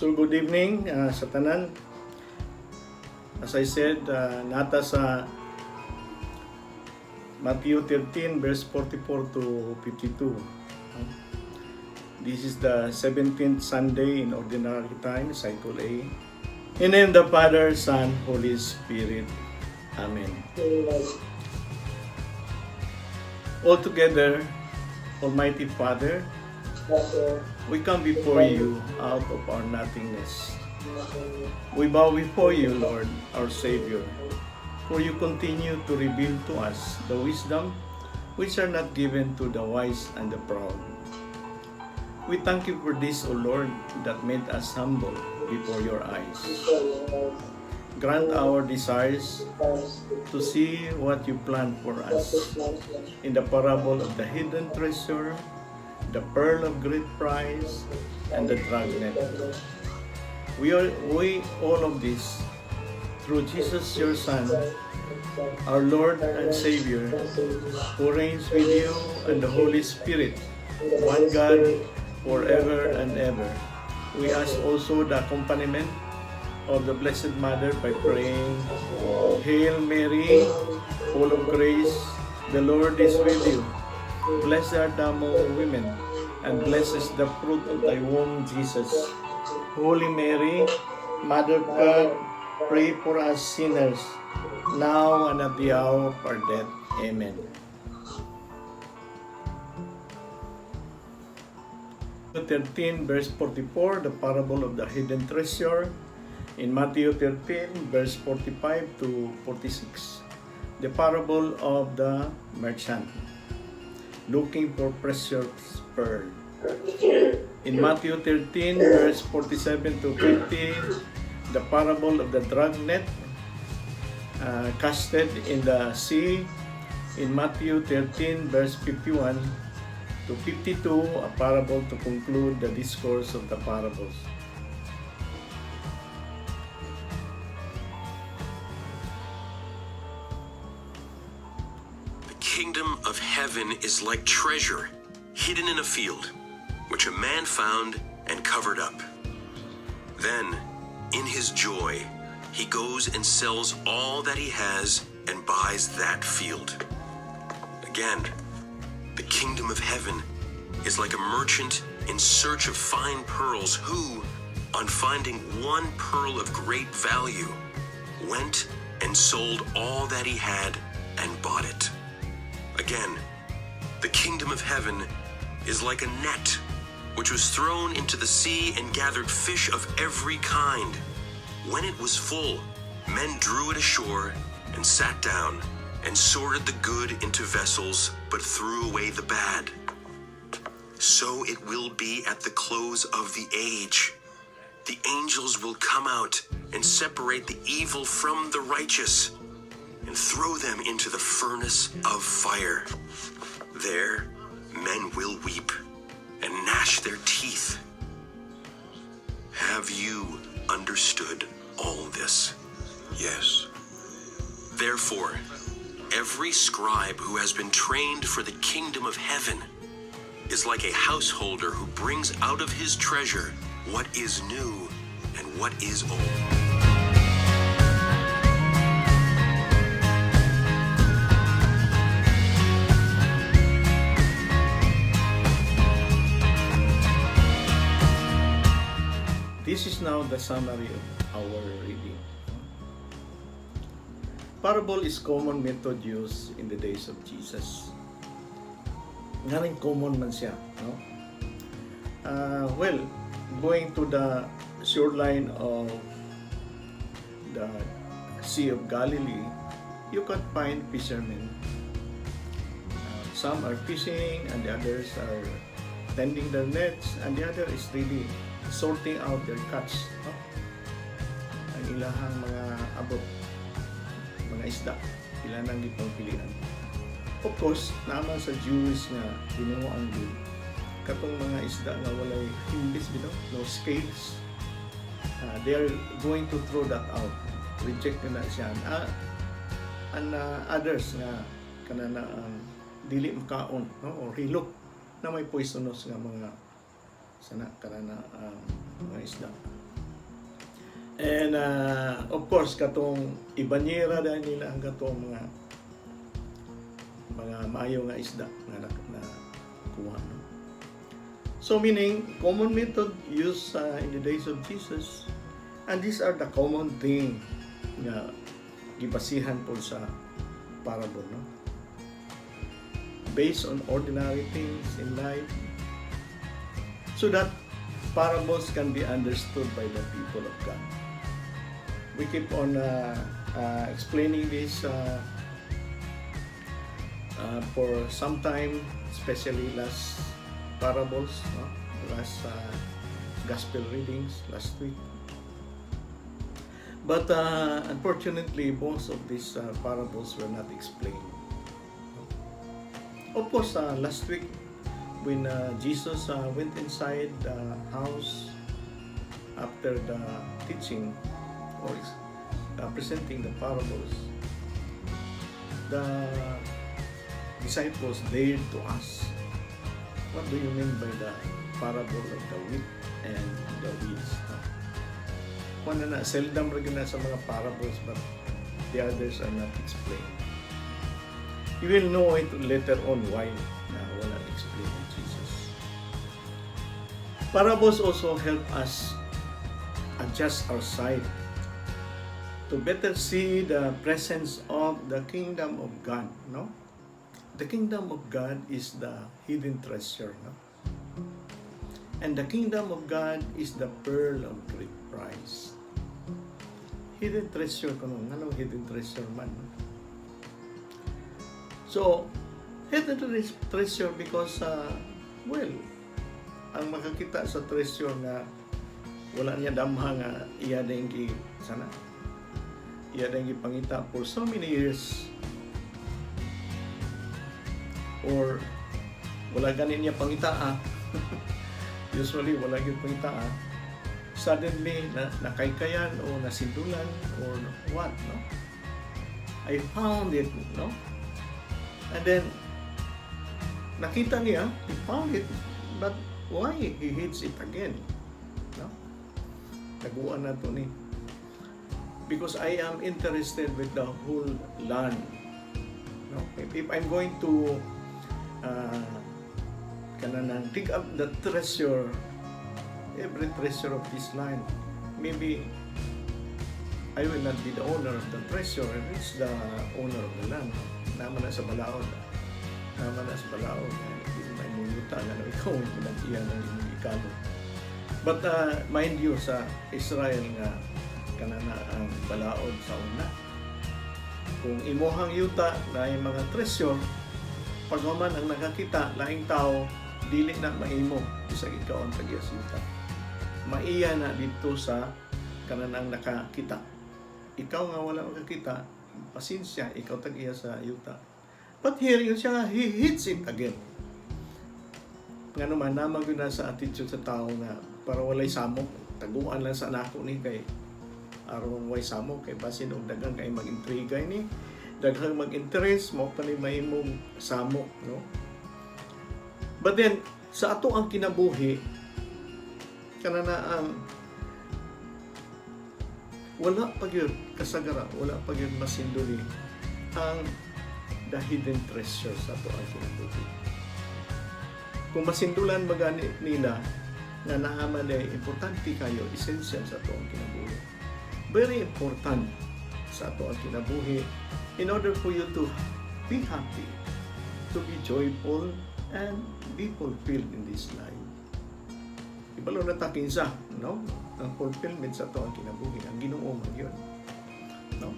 So good evening sa tanan. As I said, naa ta sa Matthew 13 verse 44 to 52. This is the 17th Sunday in Ordinary Time, Cycle A. In the name of the Father, Son, Holy Spirit. Amen. Amen. All together, Almighty Father, Father, we come before you out of our nothingness. We bow before you, Lord, our Savior, for you continue to reveal to us the wisdom which are not given to the wise and the proud. We thank you for this, O Lord, that made us humble before your eyes. Grant our desires to see what you plan for us in the parable of the hidden treasure, the pearl of great price, and the dragnet. We all of this through Jesus your Son, our Lord and Savior, who reigns with you and the Holy Spirit, one God, forever and ever. We ask also the accompaniment of the Blessed Mother by praying, Hail Mary, full of grace, the Lord is with you. Blessed art thou among women, and blessed is the fruit of thy womb, Jesus. Holy Mary, Mother of God, pray for us sinners, now and at the hour of our death. Amen. 13 verse 44, the parable of the hidden treasure. In Matthew 13 verse 45 to 46, the parable of the merchant looking for precious pearl. In Matthew 13 verse 47 to 50, the parable of the dragnet casted in the sea. In Matthew 13 verse 51 to 52, a parable to conclude the discourse of the parables. The kingdom of heaven is like treasure hidden in a field, which a man found and covered up. Then, in his joy, he goes and sells all that he has and buys that field. Again, the kingdom of heaven is like a merchant in search of fine pearls who, on finding one pearl of great value, went and sold all that he had and bought it. Again, the kingdom of heaven is like a net which was thrown into the sea and gathered fish of every kind. When it was full, men drew it ashore and sat down and sorted the good into vessels, but threw away the bad. So it will be at the close of the age. The angels will come out and separate the evil from the righteous and throw them into the furnace of fire. There, men will weep and gnash their teeth. Have you understood all this? Yes. Therefore, every scribe who has been trained for the kingdom of heaven is like a householder who brings out of his treasure what is new and what is old. This is now the summary of our reading. Parable is common method used in the days of Jesus. Nganong common man siya, no? Well, going to the shoreline of the Sea of Galilee, you can find fishermen. Some are fishing and the others are tending their nets and the other is really sorting out their catch. No? Ang ilahang mga abot, mga isda, ila nang gipangpilian. Of course, naa man sa Jewish nga binuoan gyud katong mga isda nga walay himbis bitaw, no scales. They are going to throw that out. Reject na siya. And others nga kana na ang dili makaon, no, or hilok na may poisonous nga mga sana kana na mga isda. And of course, katong ibanyera dahil nila ang katong mga maayo nga isda nga na kuha, no? So meaning, common method used in the days of Jesus, and these are the common thing nga gibasihan po sa parable, no? Based on ordinary things in life so that parables can be understood by the people of God. We keep on explaining this for some time, especially last parables, no? Last gospel readings last week. But unfortunately, most of these parables were not explained. Of course, last week, when Jesus went inside the house after the teaching or presenting the parables, the disciples dared to ask, "What do you mean by the parable of the wheat and the weeds?" No? Kuan na na, seldom ra gyud na sa mga parables, but the others are not explained. You will know it later on why na wala explain ni Jesus. Parables also help us adjust our sight to better see the presence of the kingdom of God, no? The kingdom of God is the hidden treasure, no? And the kingdom of God is the pearl of great price. Hidden treasure kuno, nganong hidden treasure man, no? So, hidden treasure because, well, ang makakita sa treasure nga wala niya damha nga iya din gi sana iya din gipangita for so many years or wala gani niya pangita ah. Usually wala gyud pangita ah. Suddenly na nakaykayan o nasindulan or what, no? "I found it," no? And then nakita niya, he found it, but why he hides it again, no? Taguan na to ni because I am interested with the whole land, no? If I'm going to kanang dig up the treasure, every treasure of this land, maybe I will not be the owner of the treasure and it's the owner of the land. Naman na sa balaod. Naman na sa balaod. Hindi mo may yuta nga no, ikaw ang iya ng imong ikalo. But mind you, sa Israel nga kanana ang balaod sa una. Kung imuhang yuta na yung mga treasure, pag human ang nakakita, laing tao, dili na maimo bisag ikaw ang tag-iya sa yuta. Maiya na dito sa kananang nakakita. Ikaw nga wala makakita, pasensya, ikaw tag-iya sa yuta. But here, yun siya nga, he hides it again. Nga naman, namang yun na sa attitude sa tao nga para walay samok, taguan lang sa nako ni kay aron way samok, kay basin og daghang kay mag-intriga ni, daghang mag-interest mo pa ni mahimong samok, no? But then sa ato ang kinabuhi, kanana ang wala pa gyud kasagara, wala pa gyud masinduli ang the hidden treasure sa ato ang kinabuhi. Kung masindulan magani nila nga naa man ay importante kayo, essential sa ato ang kinabuhi, very important sa ato ang kinabuhi in order for you to be happy, to be joyful, and be fulfilled in this life. Ibalo na ta kinsa, no? Ang fulfillment sa ato ang kinabuhi, ang Ginoo man yun. No?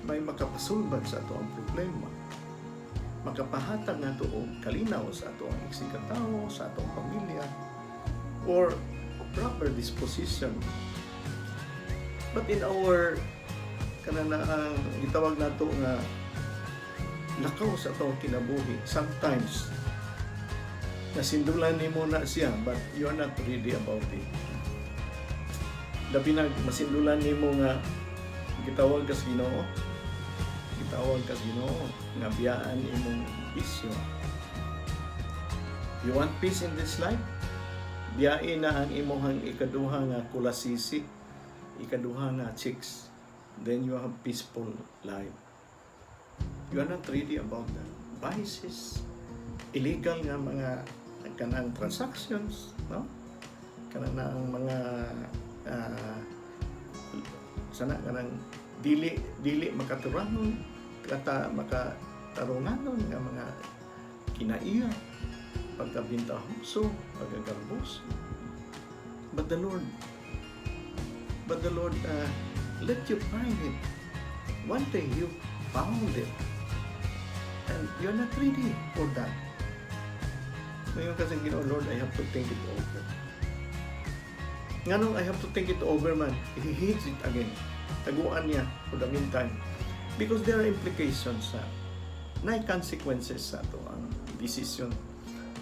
May makapasulbad sa ato ang problema. Makapahatag nato og kalinaw sa ato ang isigkatawo, sa atong pamilya, or proper disposition. But in our kanana ang gitawag nato nga lakaw sa atong kinabuhi, sometimes nasindulan nimo na siya, but you are not ready about it. Labi na masindulan nimo nga gitawag ka sa Ginoo, gitawag ka sa Ginoo nga biyaan imong bisyo. You want peace in this life? Biyain na ang imong ikaduha nga kulasisi. ikaduha nga chicks, then you have peaceful life. You are not ready about that. Vices, illegal nga mga kanang transactions, no? Kanang na ang mga sana kanang dili dili makaturanon kata makatarunganon nga mga kinaiya, pagkabintahoso, pagkagarboso. But the Lord let you find it. One day you found it. And you're not ready for that. Ngayon kasi, Ginoo, "Lord, I have to think it over." Nganong I have to think it over man? He hates it again. Taguan niya for the meantime. Because there are implications sa na consequences sa atoang decision.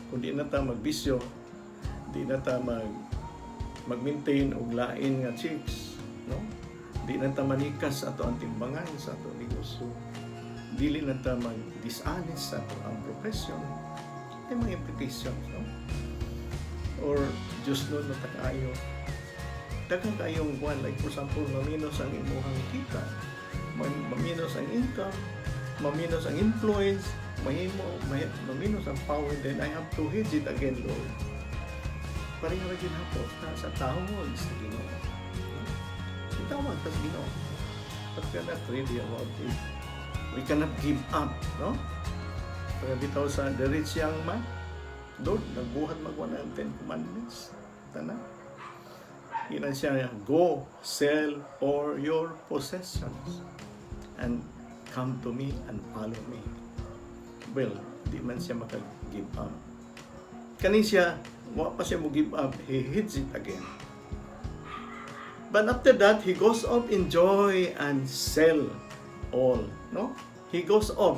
Kung di na ta magbisyo, di na ta mag-maintain og lain nga chicks, no? Di na ta manikas sa atoang timbangan sa ato negosyo. Dili na ta mag-dishonest sa atoang profession. May mga implications, no? Or Diyos no na ta kaayo. Daghan kayong buwan, like for example, maminos ang imuhang kita, maminos ang income, maminos ang influence, mahimo, maminos ang power, then I have to hedge it again, Lord. Pareha ra gyud hapos na sa tawag sa Ginoo. Itawag ta sa Ginoo. But we are not ready about it. We cannot give up, no? Kaya bitaw sa the rich young man, "Lord, nagbuhat magwa ng Ten Commandments." Tanan. Ingon siya, "Go, sell all your possessions and come to me and follow me." Well, di man siya maka-give up. Kani siya, wa pa siya mo give up, he hits it again. But after that, he goes off in joy and sell all. No? He goes off.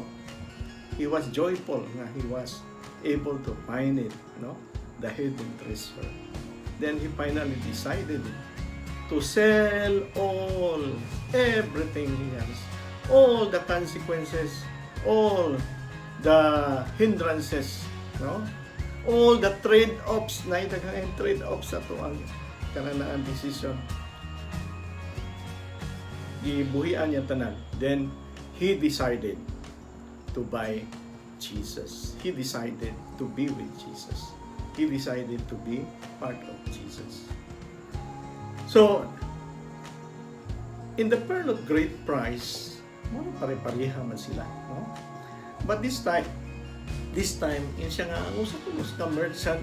He was joyful nga he was able to find it, no? The hidden treasure. Then he finally decided to sell all, everything he has, all the consequences, all the hindrances, no? All the trade-offs, na daghang trade-offs sa atoang kananaan decision. Gibuhian niya tanan. Then he decided to buy Jesus. He decided to be with Jesus. He decided to be part of Jesus. So, in the pearl of great price, mo pare-pareha man sila, no? But this time, yun siya nga, ang usa ko ka merchant,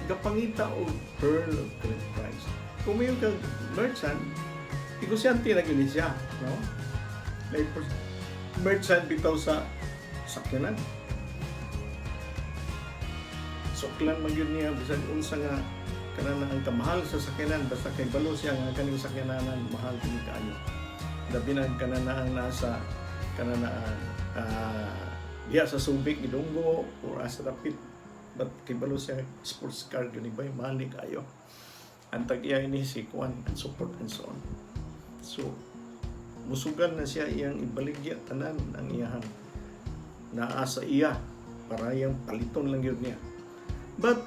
gapangita og pearl of great price. Kung may kag merchant, negosyante na gyud ni siya, no? Like, merchant bitaw sa sakyanan. Suklan man gyud niya bisan unsa nga kanang ang kamahal sa sakyanan, basta kay balo siya nga kaning sakyanan mahal kini kaayo. Labi na kanang nasa kanang diha sa Subic gidunggo or asa dapit, but kay balo siya sports car gyud ni bay, mahal ni kaayo. Ang tag-iya ini si kuan and support and so on. So musugal na siya iyang ibaligya tanan ang iyahang naa sa iya para iyang paliton lang gyud niya. But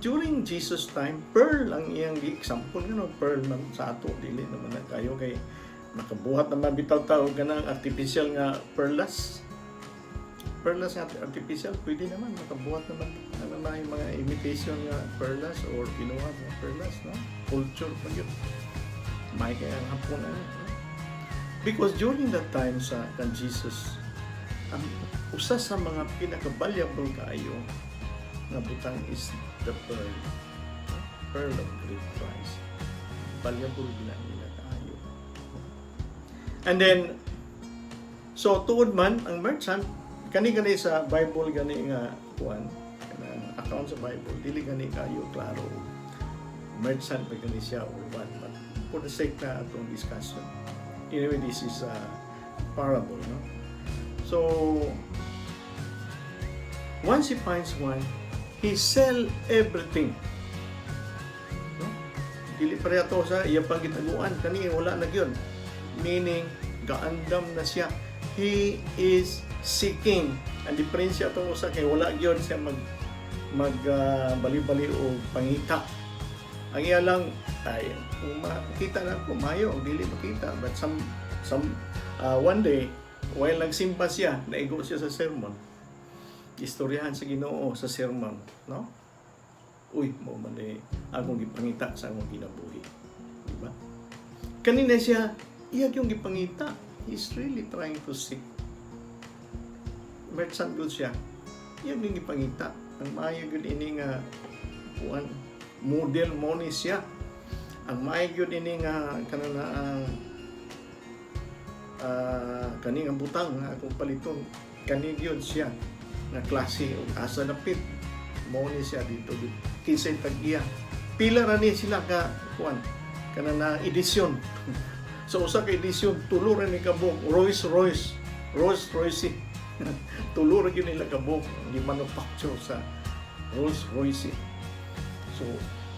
during Jesus time, pearl ang iyang gi-example, ngano pearl man sa ato dili naman na kayo kay nakabuhat naman bitaw ta og kanang artificial nga perlas. Perlas nga artificial, pwede naman makabuhat naman ano na yung mga imitation nga perlas or binuhat nga perlas, no? Culture pa yun. May kaya ang hapon ano, no? Because during that time sa kan Jesus, ang usa sa mga pinaka-valuable kaayo nga butang is the pearl. Pearl of great price. Valuable gina nila kaayo. And then, so tuod man ang merchant, kani gani sa Bible gani nga kuan, kanang account sa Bible, dili gani kayo klaro merchant ba gani siya or what, but for the sake na atong discussion. Anyway, this is a parable, no? So, once he finds one, he sell everything. No? Dili pareha to sa iya pang gitaguan kani, wala na gyud. Meaning, gaandam na siya. He is seeking. Ang diferensya atong usa kay wala gyud siya mag mag bali-bali o pangita. Ang iya lang Ay, kung makita na ko, mayo, dili makita. But some one day, while nagsimba siya, naigo siya sa sermon. Istoryahan sa Ginoo sa sermon, no? Uy, mao man ni akong gipangita sa akong kinabuhi. Di ba? Kanina siya, iya yung gipangita. He's really trying to seek. Merchant good siya. Iya yung gipangita. Ang maayo gyud ini nga kuan model mo ni siya. Ang maayo gyud ini nga kanang na ang kani nga butang nga akong paliton, kani gyud siya nga klase og asa dapit mo ni siya dito gyud, kinsay tag-iya, pila ra ni sila ka kuan kana na edisyon. Sa usa ka edisyon, tulo ra ni kabuok Rolls Royce, Rolls Royce. Tulo ra gyud nila kabuok gi manufacture sa Rolls Royce. So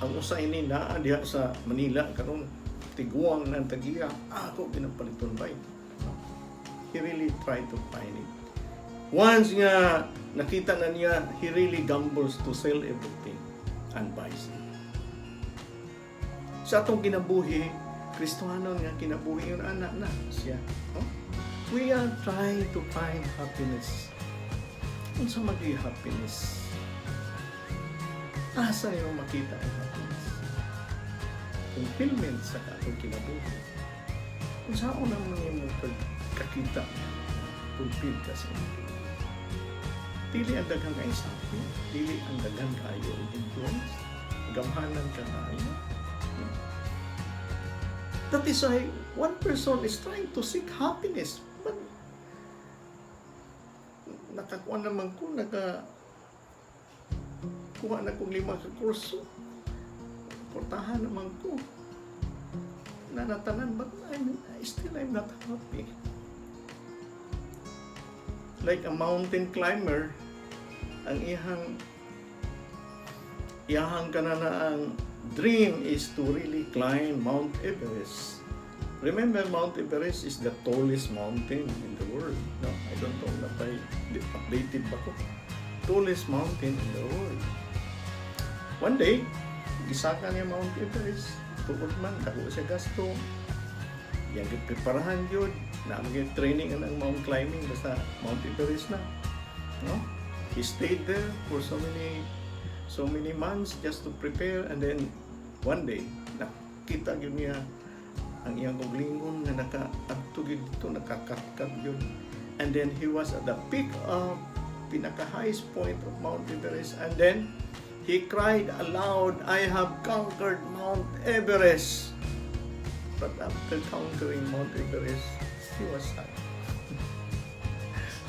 ang usa ini naa diha sa Manila karon, tiguang ng tag-iya, ako pinapaliton bay. He really tried to find it. Once nga nakita na niya, he really gambles to sell everything and buys it. Sa atong kinabuhi, Kristohanon nga kinabuhi, yun anak na siya. No? We are trying to find happiness. Unsa maging happiness? Asa niyo makita ang happiness? Fulfillment sa atong kinabuhi. Unsaon ang mga imong pagkakita fulfilled ka sa imong kinabuhi? Dili ang daghan kay sakit, dili ang daghan kaayo og influence, gamhanan ka kaayo. No? That is why one person is trying to seek happiness. But nakakuha naman ko, naka kuha na kong lima ka kurso. Portahan naman ko. Nanatanan, but I'm not happy. Like a mountain climber, ang iyahang kana na ang dream is to really climb Mount Everest. Remember, Mount Everest is the tallest mountain in the world. No, I don't know na pa updated ba ko. Tallest mountain in the world. One day, gisaka niya Mount Everest. Tuod man, dako siya gasto. Yang preparahan yun. Na training ang mount climbing basta Mount Everest na. No? He stayed there for so many months just to prepare, and then one day nakita gyud niya ang iyang kaugalingon nga naka-adto gyud dito, nakakatkat gyud, and then he was at the peak of pinaka highest point of Mount Everest, and then he cried aloud, "I have conquered Mount Everest." But after conquering Mount Everest, he was sad.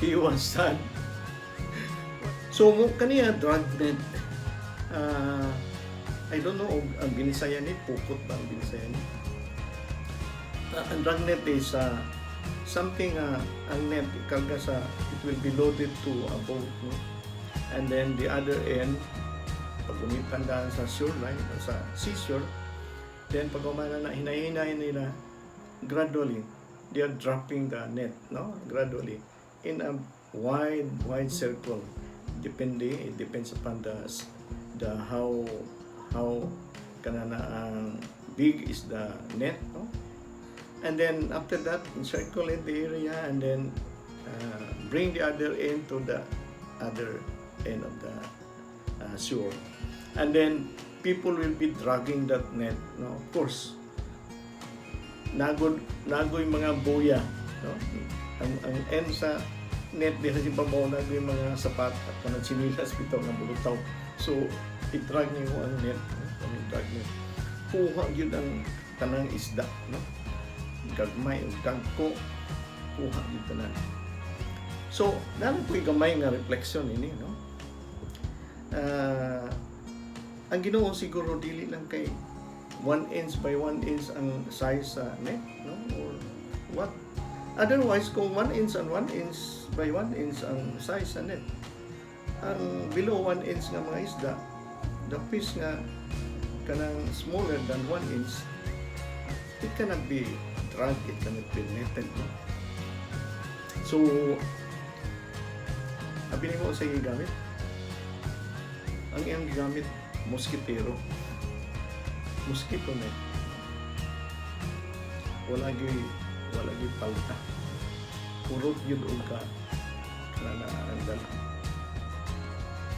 He was sad. So mo kaniya dragnet, I don't know ang binisaya ni, pukot ba ang binisaya ni? Ang dragnet is something, ang net ikarga sa, it will be loaded to a boat, no? And then the other end, pag umitan daan sa shoreline o sa seashore, then pag umana na hinay-hinay nila, gradually they are dropping the net, no, gradually in a wide wide circle. Depende, it depends upon the how kana na ang big is the net, no? And then after that, circulate the area and then bring the other end to the other end of the shore, and then people will be dragging that net, no? Of course, nagod nagoy mga buya, no? Ang end sa net diha sa ibabaw, nagoy mga sapat at kanang tsinilas bitaw nga mulutaw. So i-drag nimo ang net, no? Ang drag net, kuha gyud ang tanang isda, no, gagmay ug dagko, kuha gyud tanan. So naa ko'y gamay nga reflection ini, no? Ang Ginoo siguro dili lang kay 1 inch by 1 inch ang size sa net, no, or what. Otherwise, kung 1 inch and 1 inch by 1 inch ang size sa net, ang below 1 inch nga mga isda, the fish nga kanang smaller than 1 inch, it cannot be dragged, it cannot be netted, no? So abi nimo sa gigamit, ang iyang gigamit, mosquitero, mosquito net. Wala gyud palta. Purot gyud og ka kana ang dala.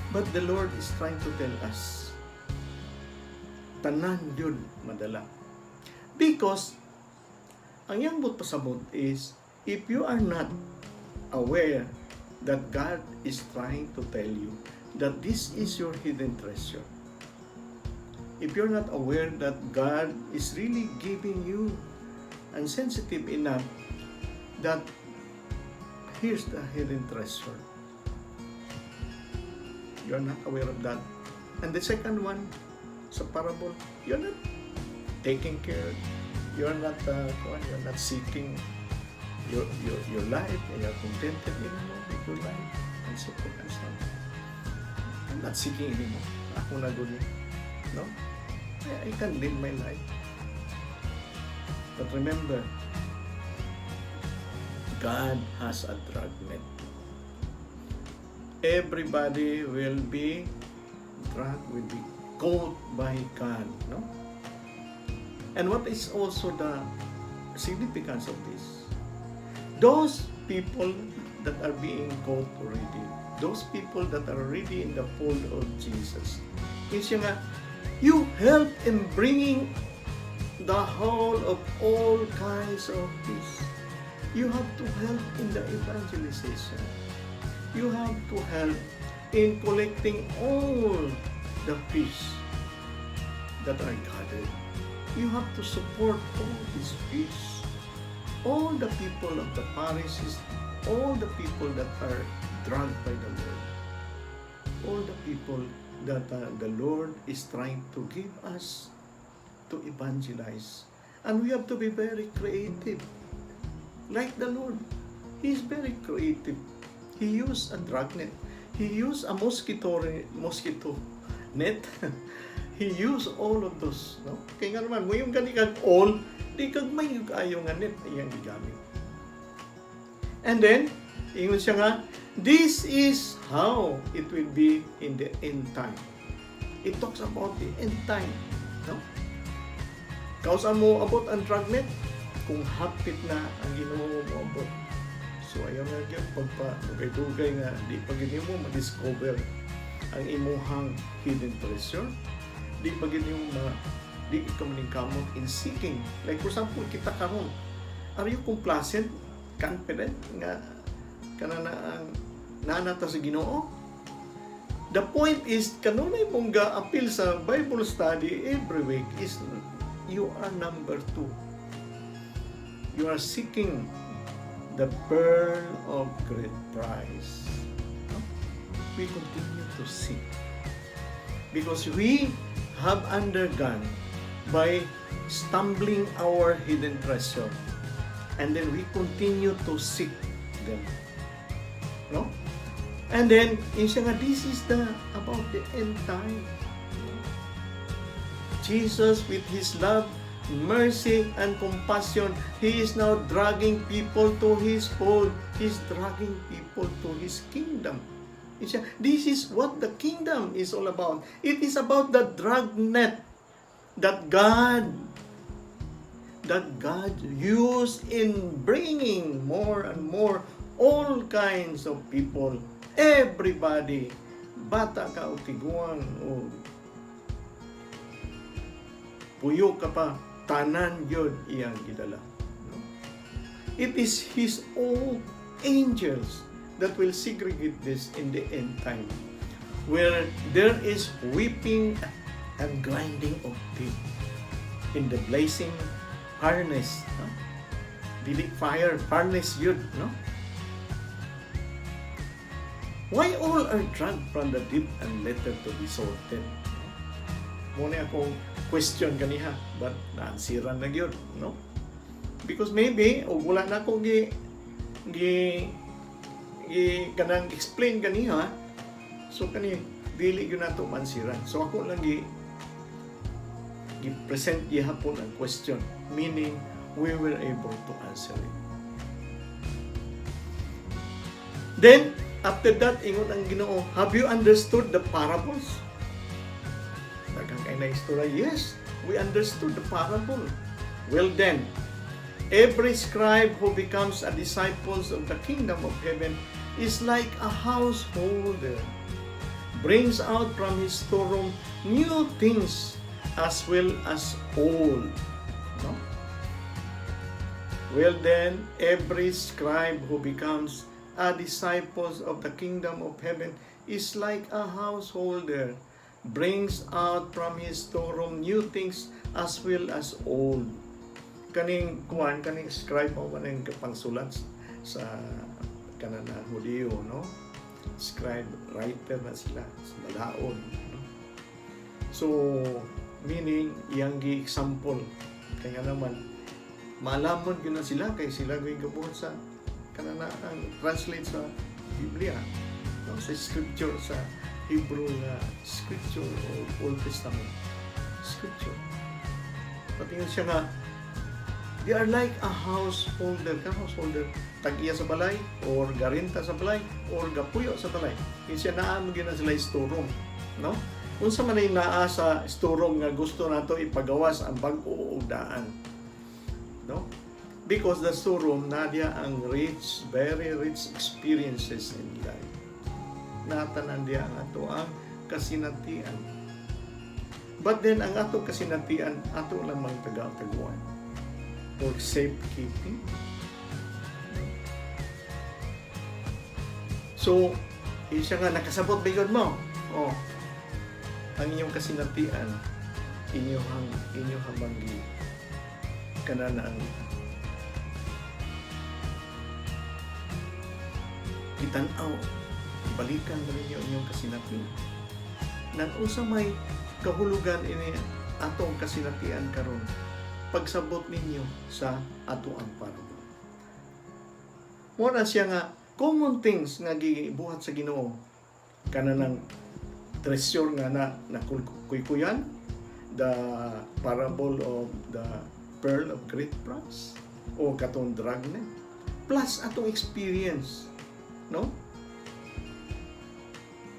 But the Lord is trying to tell us, tanan gyud madala. Because ang iyang buot pasabot is, if you are not aware that God is trying to tell you that this is your hidden treasure, if you're not aware that God is really giving you and sensitive enough that here's the hidden treasure, you're not aware of that. And the second one, sa parable, you're not taking care, you're not seeking your life, and you're contented anymore with your life, and so forth and so on. I'm not seeking anymore. Ako na gud ni. No? I can live my life. But remember, God has a dragnet. Everybody will be dragged, will be caught by God. No? And what is also the significance of this? Those people that are being caught already, those people that are already in the fold of Jesus, is yung nga, you help in bringing the whole of all kinds of peace. You have to help in the evangelization. You have to help in collecting all the fish that are gathered. You have to support all these fish, all the people of the parishes, all the people that are dragged by the Lord, all the people that the Lord is trying to give us to evangelize. And we have to be very creative. Like the Lord. He's very creative. He used a dragnet. He used a mosquito net. He used all of those. No? Kaya nga naman, mo yung gani kag all, di kag may ayo nga net iyang gigamit. And then, ingon siya nga, this is how it will be in the end time. It talks about the end time. No? Kanus-a mo abot ang dragnet? Kung hapit na ang Ginoo mo abot. So ayaw nga gyud pagpa dugay-dugay nga di pa gyud nimo ma-discover ang imuhang hidden treasure. Di pa gyud nimo ma di ka maningkamot in seeking. Like for example, kita karon, are you complacent, confident nga kana na ang naa na ta sa Ginoo? The point is, kanunay mong ga-apil sa Bible study every week is you are number two. You are seeking the pearl of great price. No? We continue to seek because we have undergone by stumbling our hidden treasure, and then we continue to seek them. No? And then, yun siya nga, this is the about the end time. Jesus, with His love, mercy, and compassion, He is now dragging people to His fold. He's dragging people to His kingdom. Yun siya, this is what the kingdom is all about. It is about the dragnet that God used in bringing more and more all kinds of people, everybody, bata ka o tiguang o puyo ka pa, tanan gyud iyang gidala. No? It is His own angels that will segregate this in the end time, where there is weeping and grinding of teeth in the blazing furnace. No? Dili fire, furnace yun, no? Why all are dragged from the deep and later to be salted? Mao na akong question ganiha, but na-answeran na gyud, no? Because maybe, og wala na akong gi kanang explain ganiha, so kani dili gyud nato ma-answeran. So ako lang gi present gihapon ang question, meaning we were able to answer it. Then, after that, ingon ang Ginoo, "Have you understood the parables?" Daghang kay na istorya, "Yes, we understood the parable." "Well then, Every scribe who becomes a disciple of the kingdom of heaven is like a householder, brings out from his storeroom new things as well as old. No? Well then, every scribe who becomes a disciple of the kingdom of heaven is like a householder, brings out from his storeroom new things as well as old. Kaning kuan, kaning scribe mo kaning pangsulat sa kanan na Hudiyo, no? Scribe, writer na sila sa balaod, no? So, meaning, iyang gi example kaya naman maalamon gyud na sila kay sila gyud gabuhat sa kanana ang translate sa Biblia, no? Sa scripture, sa Hebrew nga scripture o Old Testament scripture. Patingon siya nga they are like a householder. Ka householder, tag-iya sa balay or garinta sa balay or gapuyo sa balay. Kaya siya naa mo gyud na sila storeroom, no? Unsa man ay naa sa storeroom nga gusto nato ipagawas ang bag-o o daan, no? Because the storeroom naa diya ang rich, very rich experiences in life. Natanan diya ang ato ang kasinatian. But then ang ato kasinatian, ato lamang taga-taguan for safekeeping. So, siya nga nakasabot bigod mo. Oh, ang inyong kasinatian, inyong habang kanana ang gitan-aw, balikan ba ninyo inyong kasinatian? Nang unsa may kahulugan ini atong kasinatian karon pagsabot ninyo sa ato ang parable. Mo na siya nga common things nga gibuhat sa Ginoo, kananang treasure nga na nakuykuyan, the parable of the pearl of great price o katong dragnet, plus atong experience, no?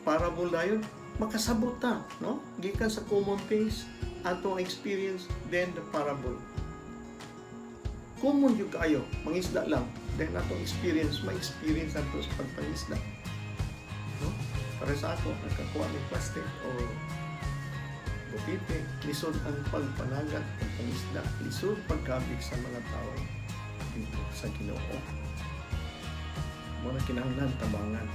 Parable dayon makasabot ta, no? Gikan sa common things, atong experience, then the parable. Common yung kaayo, mangisda lang, then atong experience, ma-experience nato sa pagpangisda, no? Para sa ako, nagkakuha ng plastic o butite, lisod ang pagpanagat, pagpangisda, lisod pagkabig sa mga tao dito sa Ginoo. Mo na kinahanglan tabangan.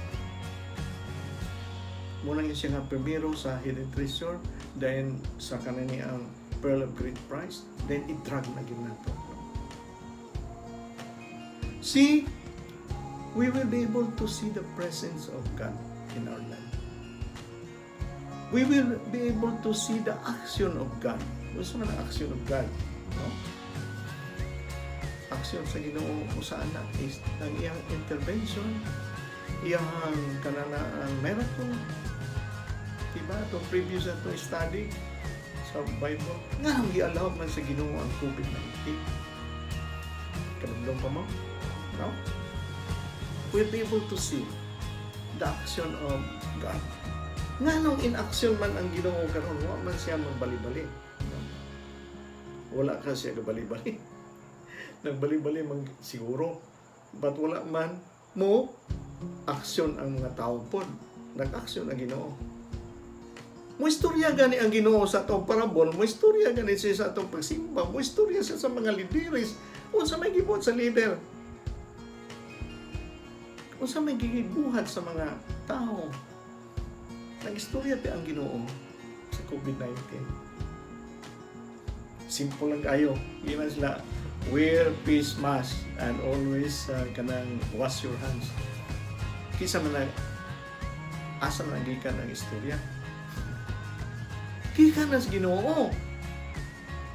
Mo na siya nga primero sa hidden treasure, then sa kanani ang pearl of great price, then i-drag na gyud nato. See, we will be able to see the presence of God in our life. We will be able to see the action of God. Unsa man ang action of God? No? Action sa Ginoo saan na is ang iyang intervention, iyang kanana ang miracle. Diba? Itong previous na itong study sa Bible. Nga ang gi-allow man sa Ginoo ang COVID-19. Kanumdum pa mo? No? We'll be able to see the action of God. Nga nung in action man ang Ginoo karon, wa man siya magbali-bali. No? Wala ka siya gabali-bali. Nagbali-bali man siguro. But wala man mo aksyon ang mga tao pod. Nag-aksyon ang Ginoo. Mo istorya gani ang Ginoo sa atong parabol, mo istorya gani siya sa atong pagsimba, mo istorya siya sa mga lideres. Unsa may gibuhat sa leader? Unsa may gibuhat sa mga tao? Nag-istorya pa ang Ginoo sa COVID-19. Simple lang kayo. Di man sila wear face mask and always kanang wash your hands. Kinsa man na asa man gikan ang istorya? Gikan na sa Ginoo.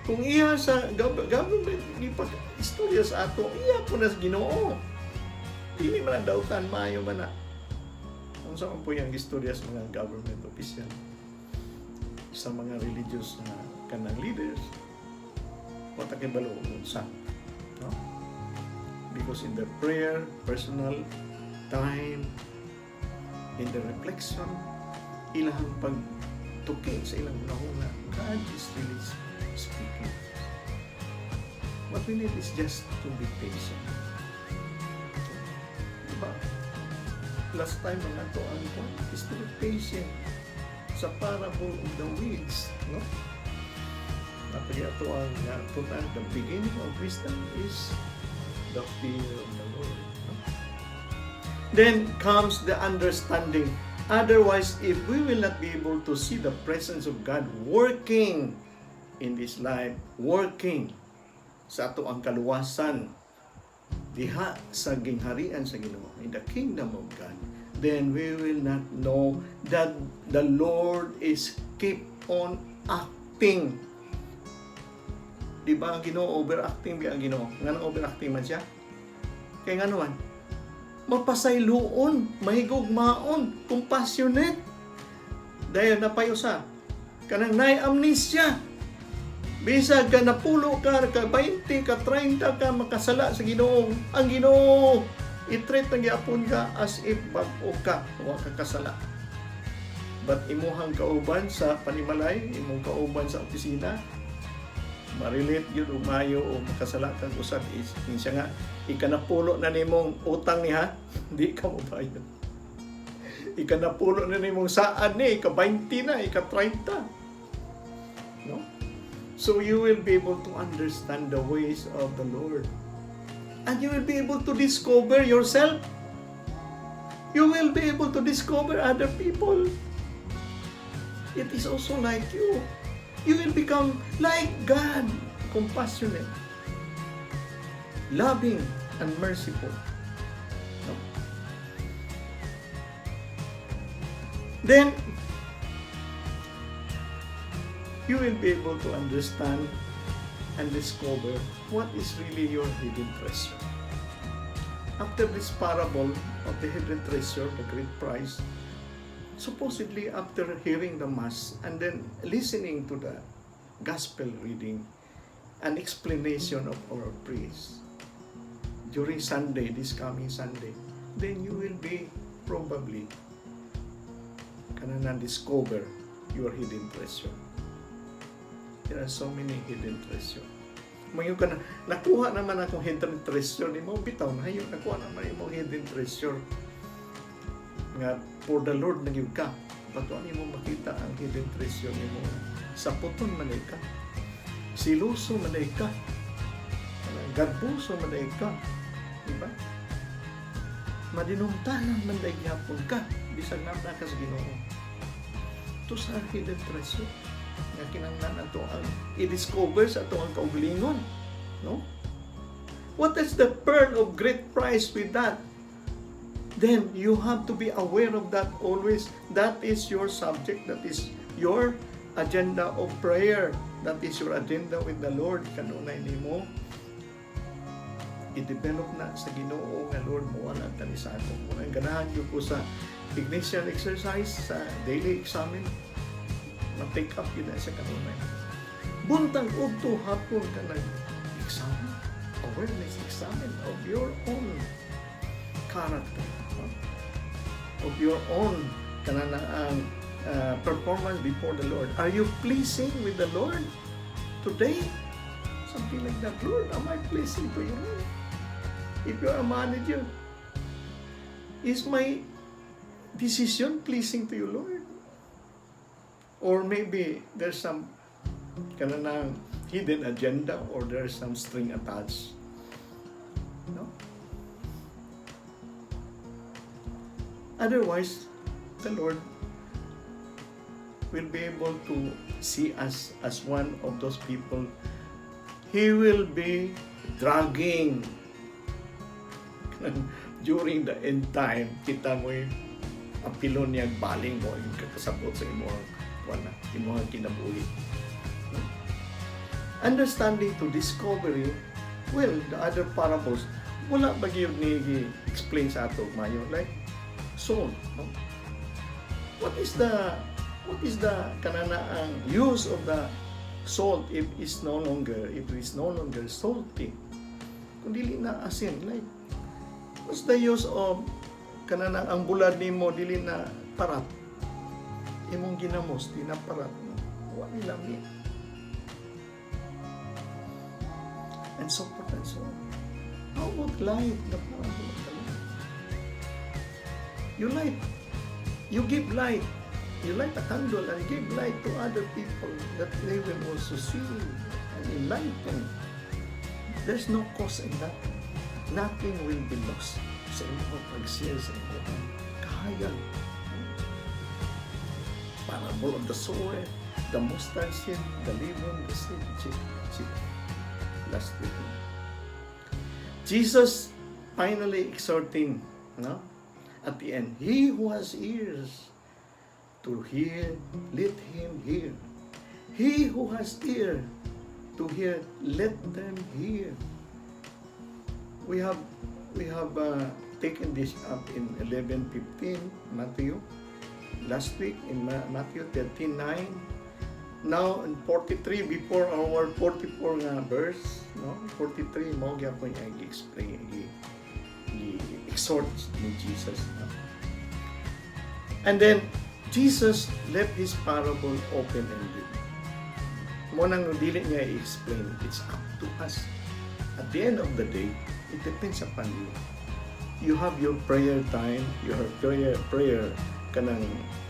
Kung iya sa government gipag istorya sa ato, iya po na sa Ginoo. Dili man ang dautan, maayo man na. Unsa man po yung istorya sa mga government official, sa mga religious na kanang leaders, wa ta kay balo unsa, no? Because in their prayer, personal time, in their reflection, ilang pagtuki sa ilang hunahuna, God is really speaking. What we need is just to be patient. Diba? Last time mga to ang point is to be patient sa parable of the weeds, no? Napag ato ang natunan, the beginning of wisdom is the fear of the Lord. No? Then comes the understanding. Otherwise, if we will not be able to see the presence of God working in this life, working sa ato ang kaluwasan, diha sa gingharian sa Ginoo, in the kingdom of God, then we will not know that the Lord is keep on acting. Di ba ang Ginoo overacting ba ang Ginoo? Nganong overacting man siya? Kay ngano man? Mapasayloon, mahigugmaon, compassionate. Dahil napayusa. Kanang naay amnesia. Bisag ka napulo ka, ka 20, ka 30 ka makasala sa Ginoo. Ang Ginoo i-treat na gyapon ka as if bag-o ka, wa ka kasala. But imuhang kauban sa panimalay, imong kauban sa opisina, ma-relate yun og maayo o makasala kang usab is siya nga ikanapulo na nimong utang niya, di ka mobayad. Ikanapulo na nimong saan ni, ika 20 na, ika 30, no? So you will be able to understand the ways of the Lord and you will be able to discover yourself. You will be able to discover other people. It is also like you. You will become like God, compassionate, loving, and merciful. No? Then, you will be able to understand and discover what is really your hidden treasure. After this parable of the hidden treasure, the great prize, supposedly after hearing the Mass and then listening to the gospel reading and explanation of our priest during Sunday, this coming Sunday, then you will be probably kanang discover your hidden treasure. There are so many hidden treasure. Mayo ka na, nakuha naman akong hidden treasure nimo, bitaw na hayo, nakuha naman imong hidden treasure nga for the Lord na gyud ka. Bato nimo makita ang hidden treasure nimo. Saputon man ka. Siluso man ka. Garboso man ka. Diba? Madinumtanan man gyapon ka bisag naa ka sa Ginoo. Ito sa hidden treasure nga kinahanglan ato ang i-discover sa ato ang kaugalingon, no? What is the pearl of great price with that? Then you have to be aware of that always. That is your subject. That is your agenda of prayer. That is your agenda with the Lord. Kanunay nimo i-develop na sa Ginoo nga Lord mo wala tani sa ako. Muna ganahan gyud ko sa Ignatian exercise, sa daily examen, ma-take up yun na sa kanunay. Buntag udto hapon ka nag-examine, awareness examine of your own character, no? Of your own kanana ang performance before the Lord. Are you pleasing with the Lord today? Something like that. Lord, am I pleasing to you, Lord? If you're a manager, is my decision pleasing to you, Lord? Or maybe there's some kananang hidden agenda or there's some string attached. No? Otherwise, the Lord will be able to see us as one of those people He will be dragging during the end time. Kita mo yung apilon niya baling mo yung kakasabot sa imong wala imong kinabuhi. Understanding to discovery, well, the other parables wala ba gyud ni explain sa ato mayo, like salt, no? What is the kanana ang use of the salt if it is no longer salty, kung dili na asin? Like, what's the use of kanana ang bulad nimo dili na parat, imong ginamos di na parat, no? Wa ni lami. And so forth and so on. How about light? The parable of the light. You light. You give light. You light a candle and give light to other people that they will also see and enlighten. There's no cost in that. Nothing will be lost sa imong pag-share sa imong kahayag. Parable of the sower, the mustard seed, the leaven, the seed, etc. etc. Last week. Jesus finally exhorting, no? At the end, "He who has ears to hear, let him hear. He who has ear to hear, let them hear." We have taken this up in 11:15 Matthew last week, in Matthew 13:9, now in 43, before our 44 nga verse, no? 43 mao gyapon niya gi-explain, gi-exhort ni Jesus, no? And then Jesus left his parable open-ended. Mao nang dili niya i-explain. It's up to us. At the end of the day, it depends upon you. You have your prayer time, you have prayer kanang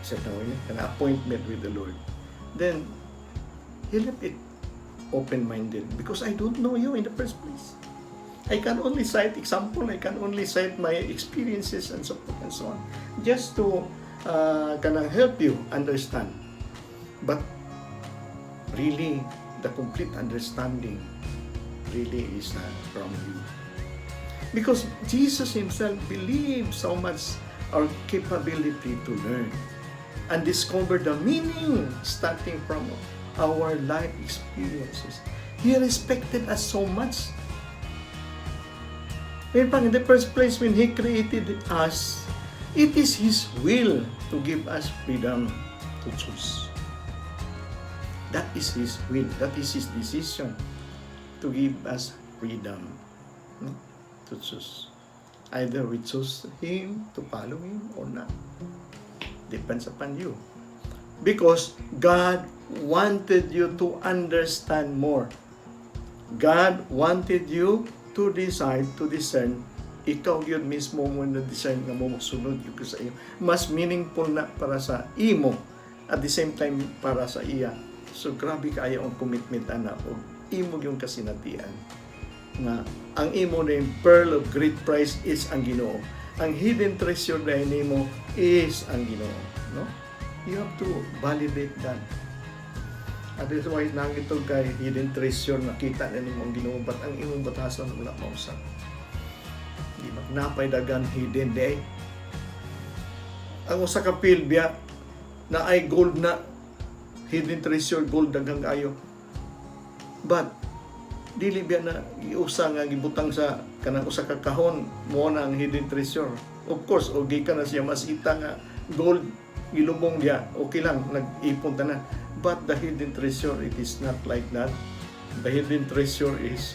sa tawag niya, kanang appointment with the Lord. Then he left it open-minded because I don't know you in the first place. I can only cite example, I can only cite my experiences and so forth and so on, just to kanang help you understand. But really, the complete understanding really is from you. Because Jesus himself believed so much our capability to learn and discover the meaning starting from our life experiences. He respected us so much. In fact, in the first place, when He created us, it is His will to give us freedom to choose. That is His will. That is His decision to give us freedom, no, to choose. Either we choose Him, to follow Him, or not. Depends upon you. Because God wanted you to understand more. God wanted you to decide, to discern. Ikaw yun mismo mo na discern nga mo mosunod gyud ka sa iyo. Mas meaningful na para sa imo at the same time para sa iya. So grabe kaayo ang commitment ana og imo yung kasinatian nga ang imo na yung pearl of great price is ang Ginoo. Ang hidden treasure na nimo is ang Ginoo, no? You have to validate that. Otherwise, nangito kay hidden treasure, nakita na nimo ang Ginoo, but ang imong batasan wala mausap. Di ba? Napay dagan hidden day. Ang usa ka field biya na ay gold na hidden treasure, gold daghang kayo. But dili biya na giusa nga gibutang sa kanang usa ka kahon mo na ang hidden treasure. Of course, og gikan na siya masita nga gold gilubong diya, okay lang nag-ipon tanan. But the hidden treasure, it is not like that. The hidden treasure is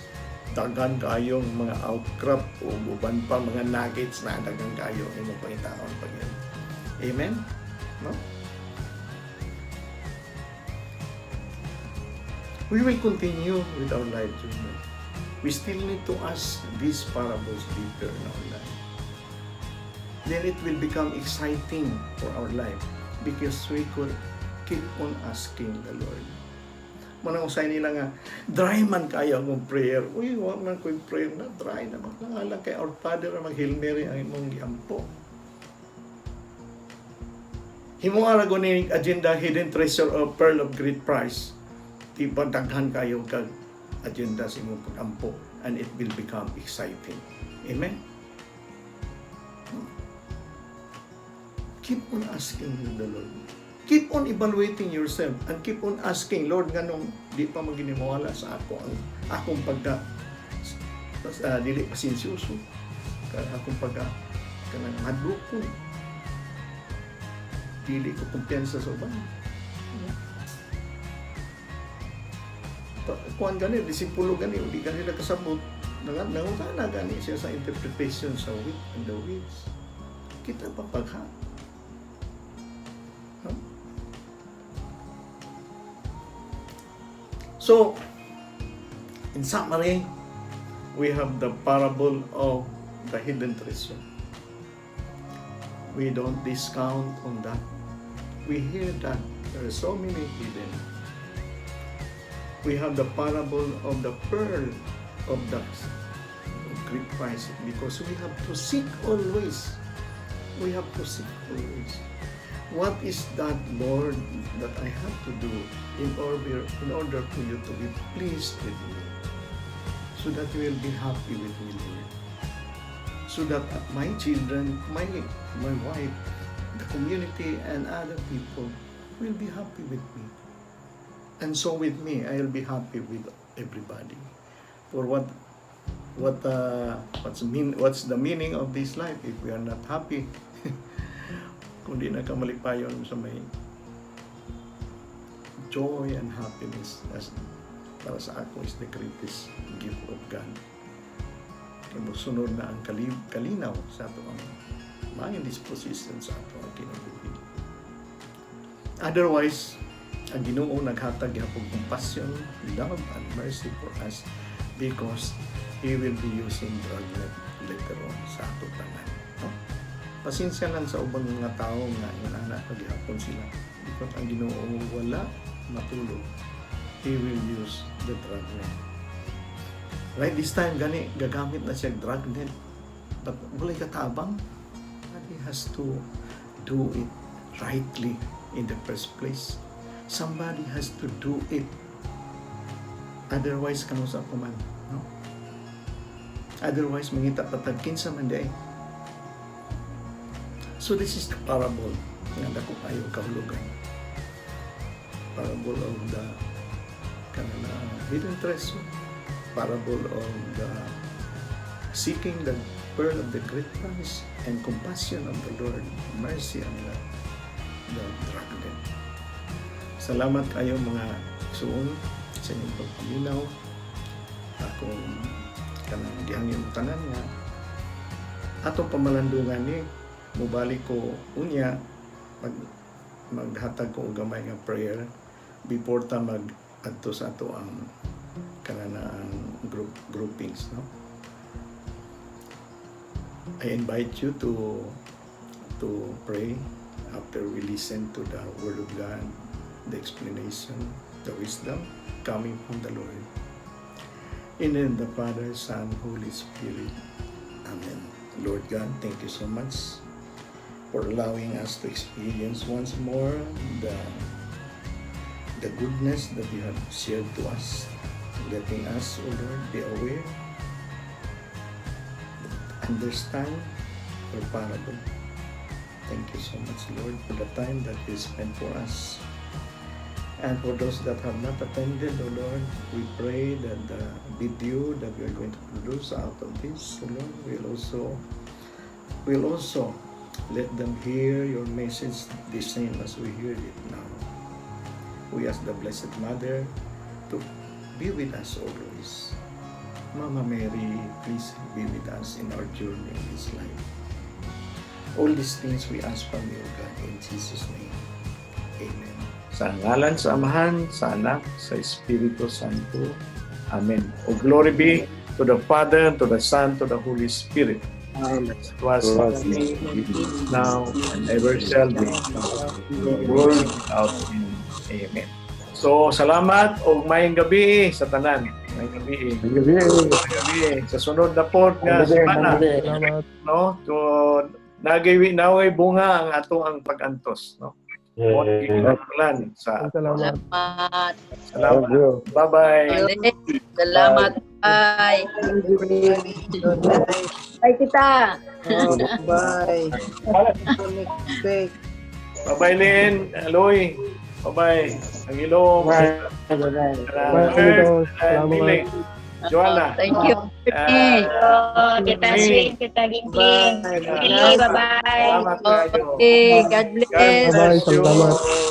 daghan kayong mga outcrop o uban pa mga nuggets na daghan kayo imong pangitaon pag yun. Amen? No? We will continue with our life journey. We still need to ask these parables deeper in our life. Then it will become exciting for our life because we could keep on asking the Lord. Manang usay nila nga, dry man kayo akong prayer. Uy, wa man ko'y prayer na, dry na. Lang kay Our Father, mag Hail Mary ang imong giampo. Himo ra ni agenda hidden treasure or pearl of great price. Di ba daghan kayo kag agenda sa imong pag-ampo and it will become exciting. Amen? Keep on asking the Lord. Keep on evaluating yourself and keep on asking, "Lord, nganong di pa man ginimawala sa ako ang akong pagka dili pasensyoso, akong pagka kanang hadlokon, dili ko kumpiyansa sa uban." Kuan gani, disipulo gani, di gani kasabot. Nangutana gani siya sa interpretation sa wheat and the weeds. Kita pa pagha. No? So, in summary, We have the parable of the hidden treasure. We don't discount on that. We hear that there are so many hidden. We have the parable of the pearl of great price because we have to seek always. We have to seek always. What is that, Lord, that I have to do in order for you to be pleased with me? So that you will be happy with me, Lord. So that my children, my wife, the community, and other people will be happy with me. And so with me, I'll be happy with everybody. For what's the meaning of this life if we are not happy? Kung di na ka malipayon sa may joy and happiness as para sa ako is the greatest gift of God. Kaya mosunod na ang kalinaw sa ato ang mga disposition sa ato ang kinabuhi. Otherwise, ang Ginoo naghatag gihapon compassion, love, and mercy for us because He will be using dragnet later on sa ato tanan. No? Pasensya lang sa ubang mga tao nga inana gihapon sila because ang Ginoo wala matulog. He will use the dragnet. Right this time gani gagamit na siya dragnet, but walay katabang. But he has to do it rightly in the first place. Somebody has to do it. Otherwise, kanus-a pa man, no? Otherwise, mangita pa tag kinsa man diay. So this is the parable nga dako kayo kahulugan. Parable of the kanang hidden treasure. Parable of the seeking the pearl of the great price and compassion of the Lord, mercy and love, the dragnet. Salamat kayo, mga igsuon, sa inyong pagpaminaw. Akong kanang gihangyo mo tanan nga atong pamalandungan ni mubalik ko unya maghatag ko og gamay nga prayer before ta mag adto sa ato ang kanana ang groupings, no? I invite you to pray after we listen to the word of God, the explanation, the wisdom coming from the Lord. In the name of the Father, Son, Holy Spirit. Amen. Lord God, thank you so much for allowing us to experience once more the goodness that you have shared to us, letting us, O Lord, be aware, understand your parable. Thank you so much, Lord, for the time that you spent for us. And for those that have not attended, O Lord, we pray that the video that we are going to produce out of this, O Lord, will also let them hear your message the same as we hear it now. We ask the Blessed Mother to be with us always. Mama Mary, please be with us in our journey in this life. All these things we ask from you, God, in Jesus' name. Amen. Sa ngalan sa Amahan, sa Anak, sa Espiritu Santo. Amen. O glory be to the Father, to the Son, to the Holy Spirit. Amen. It was now and ever shall be, world without end. Amen. So, salamat og maayong gabi sa tanan. Maayong gabi. Gabi. Maayong gabi. Sa sunod na pod nga semana, Salamat. No? So, nagawi naway bunga ang ato ang pag-antos, no? Mo gikinahanglan sa Salamat. Salamat. Salamat. Bye-bye. Salamat. Bye. Bye kita. Oh, bye. Next week. Bye-bye, Lynn. Aloy. Bye-bye. Ang ilong. Bye. Bye. Bye, amigos. And Mili. Salamat. Joanna. Thank you. Ah, Oh, kita May. swing, kita gingging. Bye. Bye. Bye-bye. Salamat kayo. Okay, God bless. God bless you. Bye-bye. Salamat.